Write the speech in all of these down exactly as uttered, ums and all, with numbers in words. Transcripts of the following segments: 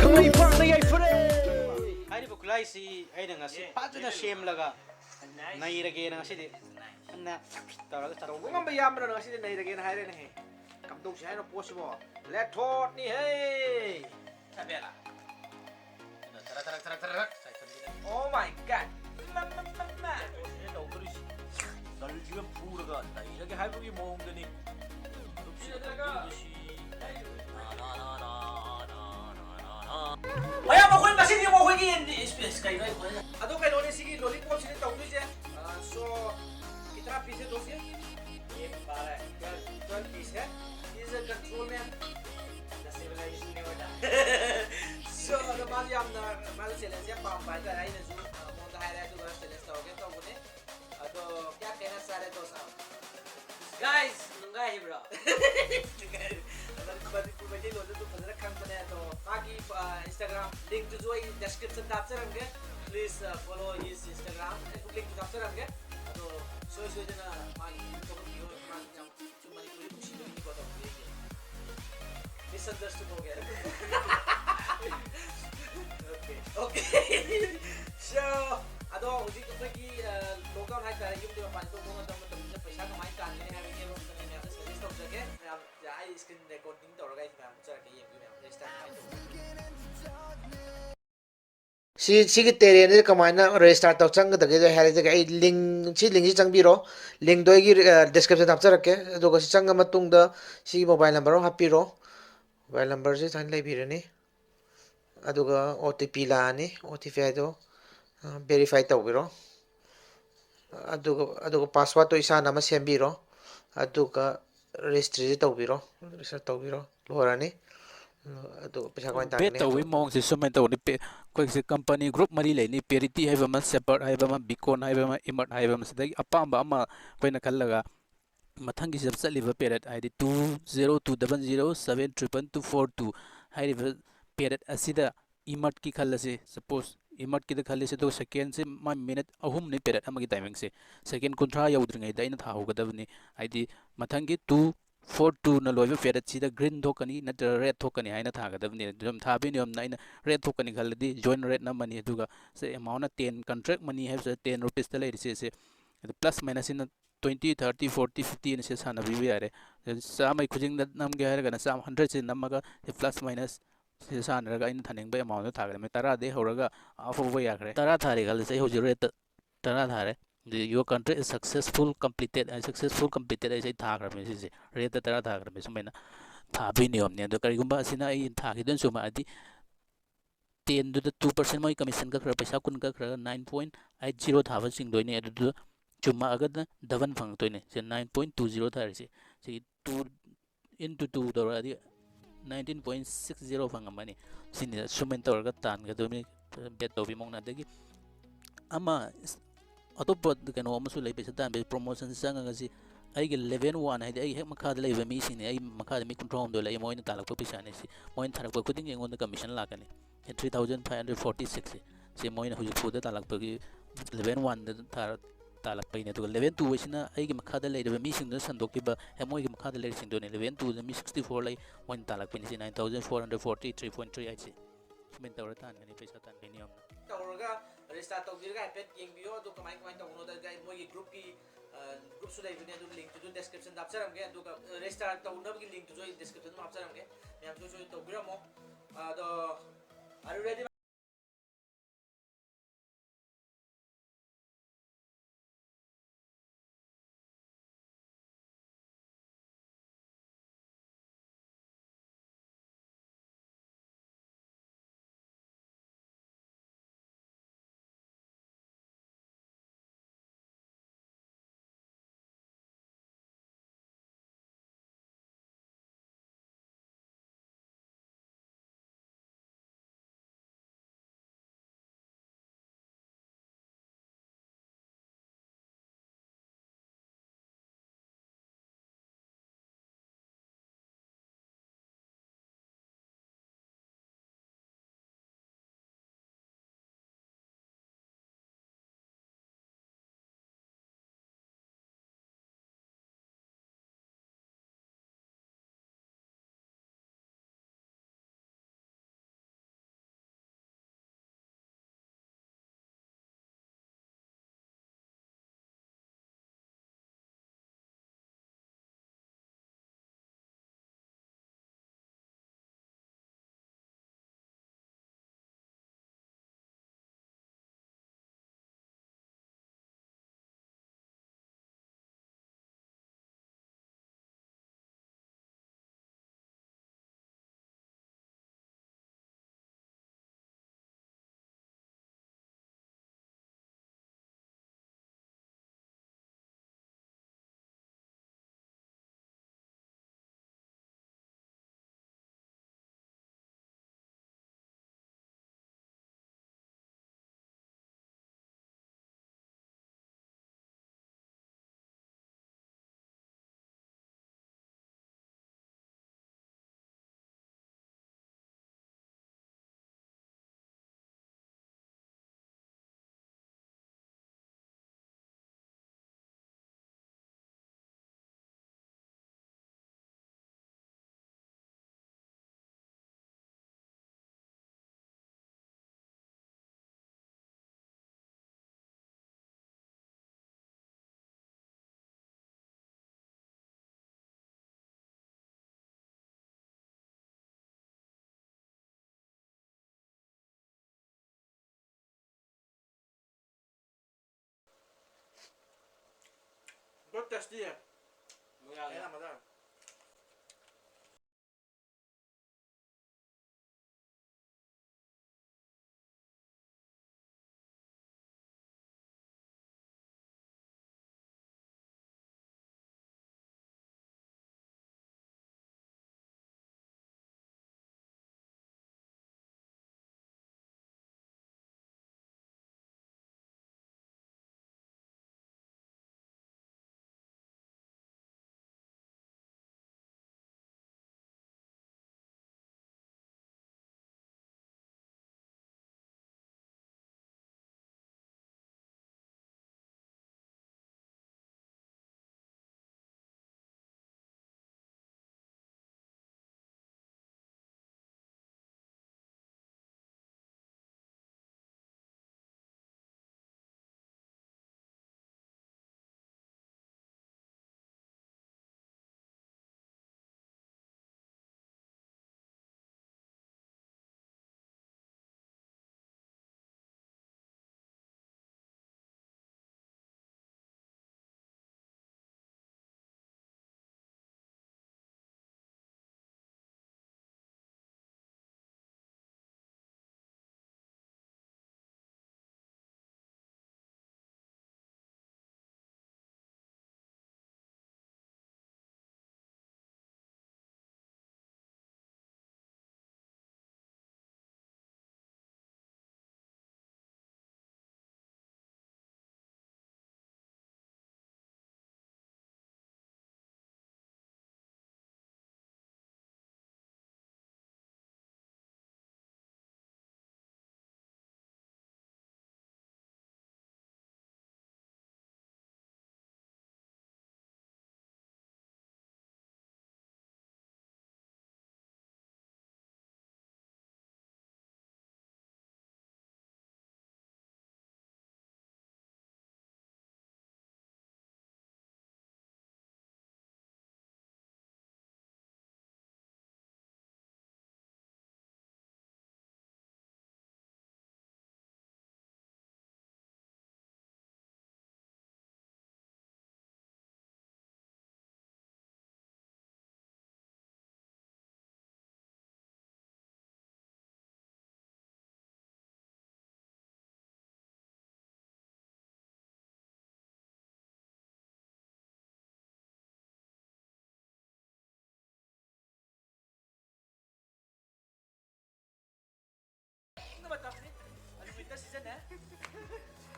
ꯀꯪꯂꯩꯄꯥꯛꯅ ꯌꯥꯏꯐꯔꯦ꯫ ꯍꯥꯏꯔꯤꯕ ꯈꯨꯠꯂꯥꯏꯁꯤ ꯑꯩꯅ ꯉꯁꯤ ꯐꯖꯅ ꯁꯦꯝꯂꯒ ꯅꯩꯔꯒꯦꯅ ꯉꯁꯤꯗꯤ ꯀꯟꯅ ꯇꯧꯔꯒ ꯆꯠ- ꯇꯧꯕ ꯉꯝꯕ ꯏꯌꯥꯝꯕꯅ ꯉꯁꯤꯗꯤ ꯅꯩꯔꯒꯦꯅ ꯍꯥꯏꯔꯦꯅꯦꯍꯦ꯫ ꯀꯝꯗꯧꯁꯤ ꯍꯥꯏꯅꯣ ꯄꯣꯠꯁꯤꯕꯣ? ꯂꯦꯊꯣꯠꯅꯤꯍꯦ꯫ ꯆꯥꯕꯦꯂꯥ꯫ ꯊꯔꯛ, ꯊꯔꯛ, ꯊꯔꯛ, ꯊꯔꯛ ꯆꯥꯏꯁꯟꯕꯤꯔꯦ꯫ Oh my God! ꯏꯃꯥ, ꯏꯃꯥ, ꯏꯃꯥ, ꯏꯃꯥ! ꯁꯤꯅ ꯇꯧꯗꯣꯔꯤꯁꯤ꯫ ꯒꯜꯁꯤꯒ ꯐꯨꯔꯒ ꯅꯩꯔꯒꯦ ꯍꯥꯏꯕꯒꯤ ꯃꯑꯣꯡꯗꯅꯤ꯫ ꯃꯔꯨꯞꯁꯤꯒ ꯇꯧꯗꯣꯔꯤꯕꯁꯤ꯫ ꯃꯌꯥꯝ, ꯑꯩꯈꯣꯏ ꯉꯁꯤꯗꯤ ꯑꯃꯨꯛ ꯑꯩꯈꯣꯏꯒꯤ space ꯀꯩꯅꯣ ꯑꯩꯈꯣꯏꯅ ꯑꯗꯣ ꯀꯩꯅꯣꯅꯦ, ꯁꯤꯒꯤ lollipop ꯁꯤꯅꯦ ꯇꯧꯗꯣꯏꯁꯦ꯫ ꯑ, so, कितना piece है दोस्त ये? ये बारह है, twelve, twelve piece है। This is a control man। The civilization never die꯫ So, ꯑꯗꯣ ꯃꯥꯁꯨ ꯌꯥꯝꯅ, ꯃꯥꯁꯨ challenge ꯌꯥꯝ ꯄꯥꯝꯕ ꯍꯥꯏꯇꯥꯔꯦ꯫ ꯑꯩꯅꯁꯨ, ꯑ, ꯃꯉꯣꯟꯗ ꯍꯥꯏꯔꯦ, ꯑꯗꯨꯒ challenge ꯇꯧꯔꯒꯦ ꯇꯧꯕꯅꯦ꯫ ꯑꯗꯣ, क्या कहना चाह रहे दोस्त आप? Guys, ꯅꯨꯡꯉꯥꯏꯔꯤꯕ꯭ꯔꯣ? ꯅꯨꯡꯉꯥꯏꯔꯤ꯫ ꯃꯅꯤꯄꯨꯔ ꯃꯩꯇꯩꯂꯣꯟꯗ ꯑꯗꯨꯝ ꯐꯖꯅ ꯈꯪꯕꯅꯦ꯫ ꯑꯗꯣ ꯃꯥꯒꯤ, ꯑ, Instagram link ꯇꯨꯁꯨ ꯑꯩ description ꯗ ꯍꯥꯞꯆꯔꯝꯒꯦ꯫ Please, ꯑ, follow his Instagram꯫ Facebook link ꯇꯨꯁꯨ ꯍꯥꯞꯆꯔꯝꯒꯦ꯫ ꯑꯗꯣ ꯁꯣꯏ ꯁꯣꯏꯗꯅ ꯃꯥꯒꯤ ꯊꯕꯛ ꯄꯤꯌꯣ꯫ ꯃꯥꯒꯤ ꯌꯥꯝ ꯁꯨꯝ ꯃꯅꯤꯄꯨꯔꯤ ꯅꯨꯡꯁꯤꯕꯒꯤꯀꯣ ꯇꯧꯕꯤꯔꯛꯏꯁꯦ꯫ Misunderstood ꯇꯧꯒꯦ꯫ Okay, okay꯫ So, ꯑꯗꯣ ꯍꯧꯖꯤꯛ ꯑꯩꯈꯣꯏꯒꯤ, ꯑ, lockdown ꯍꯥꯏꯇꯥꯔꯦ, ꯌꯨꯝꯗ ꯃꯄꯥꯟ ꯊꯣꯛꯄ ꯃꯇꯝ ꯃꯇꯝꯁꯤꯗ ꯄꯩꯁꯥ ꯀꯃꯥꯏꯅ ꯇꯥꯟꯒꯅꯤ ꯍꯥꯏꯕꯒꯤ ꯃꯔꯝꯗ ꯑꯩ ꯃꯌꯥꯝꯗ suggest ꯇꯧꯖꯒꯦ꯫ ꯃꯌꯥꯝ, ꯑꯩ screen recording ꯇꯧꯔꯒ ꯑꯩ ꯃꯌꯥꯝ ꯎꯠꯆꯔꯛꯀꯦ, ꯌꯦꯡꯕꯤꯌꯨ ꯃꯌꯥꯝ꯫ Restart ꯀꯃꯥꯏꯅ ꯇꯧꯕ? ꯁꯤ, ꯁꯤꯒꯤ terrain ꯁꯤꯗ ꯀꯃꯥꯏꯅ register ꯇꯧ ꯆꯪꯒꯗꯒꯦꯗꯣ ꯑꯩ ꯍꯥꯏꯔꯛꯑꯒꯦ꯫ ꯑꯩ link, ꯁꯤ link ꯁꯤ ꯆꯪꯕꯤꯔꯣ꯫ Link ꯗꯣ ꯑꯩꯒꯤ, ꯑ, description ꯗ ꯍꯥꯞꯆꯔꯛꯀꯦ꯫ ꯑꯗꯨꯒ ꯁꯤ ꯆꯪꯉ ꯃꯇꯨꯡꯗ ꯁꯤꯒꯤ mobile number ꯑꯃ ꯍꯥꯞꯄꯤꯔꯣ꯫ Mobile number ꯁꯤ ꯁꯨꯃꯥꯏꯅ ꯂꯩꯕꯤꯔꯅꯤ꯫ ꯑꯗꯨꯒ O T P ꯂꯥꯛꯑꯅꯤ꯫ O T P ꯍꯥꯏꯗꯣ, ꯑ, verify ꯇꯧꯕꯤꯔꯣ꯫ ꯑꯗꯨꯒ, ꯑꯗꯨꯒ password ꯇꯣ ꯏꯁꯥꯅ ꯑꯃ ꯁꯦꯝꯕꯤꯔꯣ꯫ ꯑꯗꯨꯒ registry ꯁꯤ ꯇꯧꯕꯤꯔꯣ꯫ Register ꯇꯧꯕꯤꯔꯣ꯫ ꯂꯣꯏꯔꯅꯤ꯫ ꯑꯗꯨꯒ ꯄꯩꯁꯥ ꯀꯃꯥꯏꯅ ꯇꯥꯟꯒꯅꯤ ꯍꯥꯏꯗꯣ꯫ ꯇꯧꯕꯒꯤ ꯃꯑꯣꯡꯁꯦ ꯁꯨꯃꯥꯏꯅ ꯇꯧꯕꯅꯤ꯫ ꯄꯦ-, ꯑꯩꯈꯣꯏꯒꯤꯁꯦ company group ꯃꯔꯤ ꯂꯩꯅꯤ꯫ Parity ꯍꯥꯏꯕ ꯑꯃ, Shepherd ꯍꯥꯏꯕ ꯑꯃ, Beacon ꯍꯥꯏꯕ ꯑꯃ, Emart ꯍꯥꯏꯕ ꯑꯃ꯫ ꯁꯤꯗꯒꯤ ꯑꯄꯥꯝꯕ ꯑꯃ ꯑꯩꯈꯣꯏꯅ ꯈꯜꯂꯒ ꯃꯊꯪꯒꯤꯁꯤꯗ ꯆꯠꯂꯤꯕ parrot ꯍꯥꯏꯗꯤ two zero two double zero seven triple two four two ꯍꯥꯏꯔꯤꯕ parrot ꯑꯁꯤꯗ ꯏꯃꯠꯀꯤ ꯈꯜꯂꯁꯤ, ꯁꯄꯣꯁ ꯏꯃꯠꯀꯤꯗ ꯈꯜꯂꯁꯤ, ꯑꯗꯨꯒ ꯁꯦꯀꯦꯟꯁꯦ ꯃꯥꯏ ꯃꯤꯅꯠ ꯑꯍꯨꯝꯅꯤ ꯄꯦꯔꯦꯠ ꯑꯃꯒꯤ ꯇꯥꯏꯃꯤꯡꯁꯦ꯫ ꯁꯦꯀꯦꯟ ꯀꯨꯟꯊ꯭ꯔꯥ ꯌꯧꯗ꯭ꯔꯤꯉꯩꯗ ꯑꯩꯅ ꯊꯥꯍꯧꯒꯗꯕꯅꯤ꯫ ꯍꯥꯏꯗꯤ ꯃꯊꯪꯒꯤ ꯇꯨ ꯐꯣꯔ ꯇꯨꯅ ꯂꯣꯏꯕ ꯄꯦꯔꯦꯠꯁꯤꯗ ꯒ꯭ꯔꯤꯟ ꯊꯣꯛꯀꯅꯤ ꯅꯠꯇ꯭ꯔꯒ ꯔꯦꯠ ꯊꯣꯛꯀꯅꯤ ꯍꯥꯏꯅ ꯊꯥꯒꯗꯕꯅꯤ꯫ ꯑꯗꯨꯝ ꯊꯥꯕꯒꯤ ꯅꯤꯌꯣꯝꯅ ꯑꯩꯅ ꯔꯦꯠ ꯊꯣꯛꯀꯅꯤ ꯈꯜꯂꯗꯤ ꯖꯣꯏꯟ ꯔꯦꯠ ꯅꯝꯃꯅꯤ꯫ ꯑꯗꯨꯒ ꯁꯦ ꯑꯦꯃꯥꯎꯟꯅ ꯇꯦꯟ, ꯀꯟꯇ꯭ꯔꯦꯛ ꯃꯅꯤ ꯍꯥꯏꯕꯁꯤꯗ ꯇꯦꯟ ꯔꯨꯄꯤꯁꯇ ꯂꯩꯔꯤꯁꯦ꯫ ꯁꯦ ꯑꯗꯨ ꯄ꯭ꯂꯁ ꯃꯥꯏꯅꯁꯁꯤꯅ ꯇ꯭ꯋꯦꯟꯇꯤ, ꯊꯥꯔꯇꯤ, ꯐꯣꯔꯇꯤ, ꯐꯤꯐꯇꯤ ꯑꯅ ꯁꯤ ꯁꯥꯟꯅꯕꯤꯕ ꯌꯥꯔꯦ꯫ ꯆꯥꯝꯃꯩ ꯈꯨꯖꯤꯡꯗ ꯅꯝꯒꯦ ꯍꯥꯏꯔꯒꯅ ꯆꯥꯝꯃ, ꯍꯟꯗ꯭ꯔꯦꯠꯁꯤ ꯅꯝꯃꯒ ꯁꯤ ꯄ꯭ꯂꯁ ꯃꯥꯏꯅꯁ ꯁꯤ ꯁꯥꯟꯅꯔꯒ ꯑꯩꯅ ꯊꯥꯅꯤꯡꯕ ꯑꯦꯃꯥꯎꯟꯗꯣ ꯊꯥꯒꯗꯕꯅꯤ꯫ ꯇꯔꯥꯗꯒꯤ ꯍꯧꯔꯒ ꯑꯥ ꯐꯥꯎꯕ ꯌꯥꯈ꯭ꯔꯦ꯫ ꯇꯔꯥ ꯊꯥꯔꯦ ꯈꯜꯂꯁꯦ, ꯑꯩ ꯍꯧꯖꯤꯛ ꯔꯦꯠꯇ ꯇꯔꯥ ꯊꯥꯔꯦ꯫ ꯑꯗꯨꯗꯤ your contract is successful completed, successful completed ꯑꯩꯁꯦ ꯑꯩ ꯊꯥꯈ꯭ꯔꯕꯅꯤ꯫ ꯁꯤꯁꯦ ꯔꯦꯠꯇ ꯇꯔꯥ ꯊꯥꯈ꯭ꯔꯕꯅꯤ꯫ ꯁꯨꯃꯥꯏꯅ ꯊꯥꯕꯒꯤ ꯅꯤꯌꯣꯝꯅꯤ꯫ ꯑꯗꯣ ꯀꯔꯤꯒꯨꯝꯕ ꯑꯁꯤꯅ ꯑꯩ ꯊꯥꯈꯤꯗꯣꯏꯅ ꯆꯨꯝꯃꯛꯑꯗꯤ ꯇꯦꯟꯗꯨꯗ ꯇꯨ ꯄꯥꯔꯁꯦꯟ ꯃꯣꯏ ꯀꯃꯤꯁꯟ ꯀꯛꯈ꯭ꯔꯒ, ꯄꯩꯁꯥ ꯀꯨꯟ ꯀꯛꯈ꯭ꯔꯒ, ꯅꯥꯏꯟ ꯄꯣꯏꯟ ꯑꯩꯠ ꯖꯤꯔꯣ ꯊꯥꯕ ꯆꯤꯡꯗꯣꯏꯅꯤ꯫ ꯑꯗꯨꯗꯨ ꯆꯨꯝꯃꯛꯑꯒꯅ ꯗꯕꯜ ꯐꯪꯉꯛꯇꯣꯏꯅꯤ꯫ ꯁꯤ ꯅꯥꯏꯟ ꯄꯣꯏꯟ ꯇꯨ ꯖꯤꯔꯣ ꯊꯥꯔꯤꯁꯤ, ꯁꯤ ꯇꯨ ꯏꯟꯇꯨ ꯇꯨ ꯇꯧꯔꯛꯑꯗꯤ ꯅꯥꯏꯟꯇꯤꯟ ꯄꯣꯏꯟ ꯁꯤꯛꯁ ꯖꯤꯔꯣ ꯐꯪꯉꯝꯃꯅꯤ꯫ ꯁꯤꯅꯤꯗ ꯁꯨꯃꯥꯏꯅ ꯇꯧꯔꯒ ꯇꯥꯟꯒꯗꯕꯅꯤ, ꯕꯦꯠ ꯇꯧꯕꯤ ꯃꯑꯣꯡꯅ꯫ ꯑꯗꯒꯤ ꯑꯃ ꯑꯇꯣꯞꯄ ꯀꯩꯅꯣ ꯑꯃꯁꯨ ꯂꯩ, ꯄꯩꯁꯥ ꯇꯥꯟꯕꯒꯤ ꯄ꯭ꯔꯣꯃꯣꯁꯟ ꯆꯪꯉꯒ ꯁꯤ ꯑꯩꯒꯤ ꯂꯦꯚꯦꯜ ꯋꯥꯟ, ꯍꯥꯏꯗꯤ ꯑꯩꯒꯤ ꯍꯦꯛ ꯃꯈꯥꯗ ꯂꯩꯕ ꯃꯤꯁꯤꯡꯅꯤ꯫ ꯑꯩ ꯃꯈꯥꯗ ꯃꯤ ꯀꯨꯟꯊ꯭ꯔꯥ ꯍꯨꯝꯗꯣꯏ ꯂꯩ, ꯃꯣꯏꯅ ꯇꯥꯜꯂꯛꯄ ꯄꯩꯁꯥꯅꯤ꯫ ꯁꯤ ꯃꯣꯏꯅ ꯊꯥꯔꯛꯄ ꯈꯨꯗꯤꯡꯒꯤ ꯑꯩꯉꯣꯟꯗ ꯀꯃꯤꯁꯟ ꯂꯥꯛꯀꯅꯤ꯫ Three thousand five hundred forty ꯁꯤꯛꯁꯁꯦ, ꯁꯤ ꯃꯣꯏꯅ ꯍꯧꯖꯤꯛ ꯐꯥꯎꯗ ꯇꯥꯜꯂꯛꯄꯒꯤ ꯂꯦꯚꯦꯜ ꯋꯥꯟꯗ ꯊꯥꯔꯛ ꯇꯥꯜꯂꯛꯄꯩꯅꯦ꯫ ꯑꯗꯨꯒ ꯂꯦꯚꯦꯜ ꯇꯨ ꯑꯁꯤꯅ ꯑꯩꯒꯤ ꯃꯈꯥꯗ ꯂꯩꯔꯤꯕ ꯃꯤꯁꯤꯡꯗꯨꯅ ꯁꯟꯗꯣꯛꯈꯤꯕ, ꯑꯦ, ꯃꯣꯏꯒꯤ ꯃꯈꯥꯗ ꯂꯩꯔꯤꯁꯤꯡꯗꯨꯅꯦ꯫ ꯂꯦꯚꯦꯜ ꯇꯨꯗ ꯃꯤ ꯁꯤꯛꯁꯇꯤ ꯐꯣꯔ ꯂꯩ, ꯃꯣꯏꯅ ꯇꯥꯜꯂꯛꯄꯩꯅꯤ꯫ ꯁꯤ nine thousand four hundred forty three point three ꯑꯩꯠꯁꯦ ꯁꯨꯃꯥꯏꯅ ꯇꯧꯔ ꯇꯥꯟꯒꯅꯤ, ꯄꯩꯁꯥ ꯇꯥꯟꯒꯅꯤ ꯌꯥꯝꯅ꯫ ꯇꯧꯔꯒ ꯔꯦꯖꯤꯁꯇꯥꯔ ꯇꯧꯕꯤꯔꯒ ꯍꯥꯏꯐꯦꯠ ꯌꯦꯡꯕꯤꯌꯣ꯫ ꯑꯗꯨ ꯀꯃꯥꯏ ꯀꯃꯥꯏꯅ ꯇꯧꯕꯅꯣꯗ ꯃꯣꯏꯒꯤ ꯒ꯭ꯔꯨꯞꯀꯤ, ꯑ, ꯒ꯭ꯔꯨꯞꯁꯨ ꯂꯩꯕꯅꯦ, ꯑꯗꯨ ꯂꯤꯡꯛꯇꯨꯁꯨ ꯗꯦꯁꯀ꯭ꯔꯤꯞꯁꯟꯗ ꯍꯥꯞꯆꯔꯝꯒꯦ꯫ ꯑꯗꯨꯒ, ꯑ, ꯔꯦꯖꯤꯁꯇꯥꯔ ꯇꯧꯅꯕꯒꯤ ꯂꯤꯡꯛꯇꯨꯁꯨ ꯑꯩ ꯗꯦꯁꯀ꯭ꯔꯤꯞꯁꯟꯗ ꯑꯗꯨꯝ ꯍꯥꯞꯆꯔꯝꯒꯦ꯫ ꯃꯌꯥꯝꯁꯨ ꯖꯣꯏꯟ ꯇꯧꯕꯤꯔꯝꯃꯣ꯫ ꯑꯗꯣ, are you ready? Tasty. Muy agradable.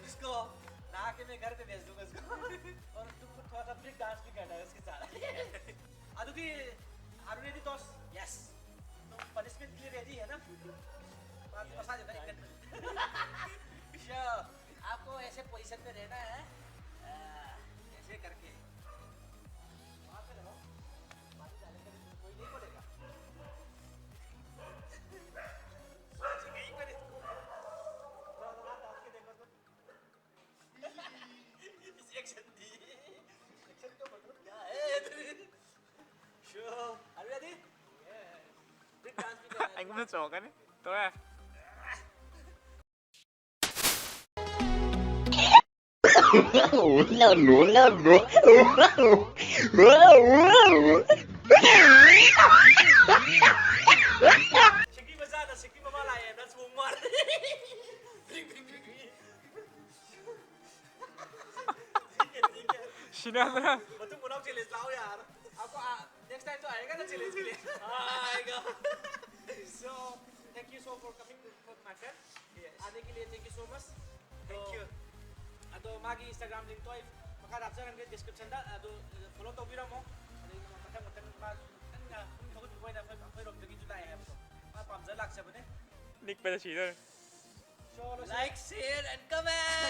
इसको ला के मैं घर पे भेज दूंगा उसको। और तुमको थोड़ा सा ब्रेक डांस भी करना है उसके साथ। अदुकी, are you ready, दोस्त? यस। तुम पनिशमेंट के लिए रेडी है ना? बस, बस आ जाता है, एक मिनट। Sure, आपको ऐसे पोजीशन में रहना है, आ, ऐसे करके। वहाँ पे रहो, पानी डालेंगे तो कोई नहीं बोलेगा। यहीं पर, थोड़ा सा हाथ डाल के देखो तो। Action दी। Action का मतलब क्या है? Sure, are you ready? Break dance भी करना है। Anh cũng biết rồi cái này. Tôi à. No, no, no, no. Shiki Baza na Shiki Mama la ya, that's one more. ठीक है, ठीक है। ठीक है, ठीक है। Sinadra. मत तुम बनाओ, चैलेंज लाओ यार। आपको आ, नेक्स्ट टाइम तो आएगा ना चैलेंज के लिए? हाँ, आएगा। So, thank you so for coming, my friend. Yes. आने के लिए thank you so much. Thank you. ꯑꯗꯣ ꯃꯥꯒꯤ ꯏꯟꯁꯇꯥꯒ꯭ꯔꯥꯝ ꯂꯤꯡꯛꯇꯣ ꯑꯩ ꯃꯈꯥꯗ ꯍꯥꯞꯆꯔꯝꯒꯦ ꯗꯤꯁꯀ꯭ꯔꯤꯞꯁꯟꯗ꯫ ꯑꯗꯣ ꯐꯣꯂꯣ ꯇꯧꯕꯤꯔꯝꯃꯣ꯫ ꯑꯗꯩ ꯃꯊꯪ ꯃꯊꯪ ꯃꯥꯁꯨ ꯈꯤꯇꯪ ꯄꯨꯛꯅꯤꯡ ꯊꯧꯒꯠꯄꯤꯕ ꯑꯣꯏꯅ ꯑꯩꯈꯣꯏ, ꯑꯩꯈꯣꯏꯔꯣꯝꯗꯒꯤꯁꯨ ꯂꯥꯛꯑꯦ ꯍꯥꯏꯕꯗꯣ꯫ ꯃꯥ ꯄꯥꯝꯖ ꯂꯥꯛꯆꯕꯅꯦ꯫ ꯅꯤꯛꯄꯗ ꯁꯤꯗꯣꯔꯦ꯫ Like, share and comment.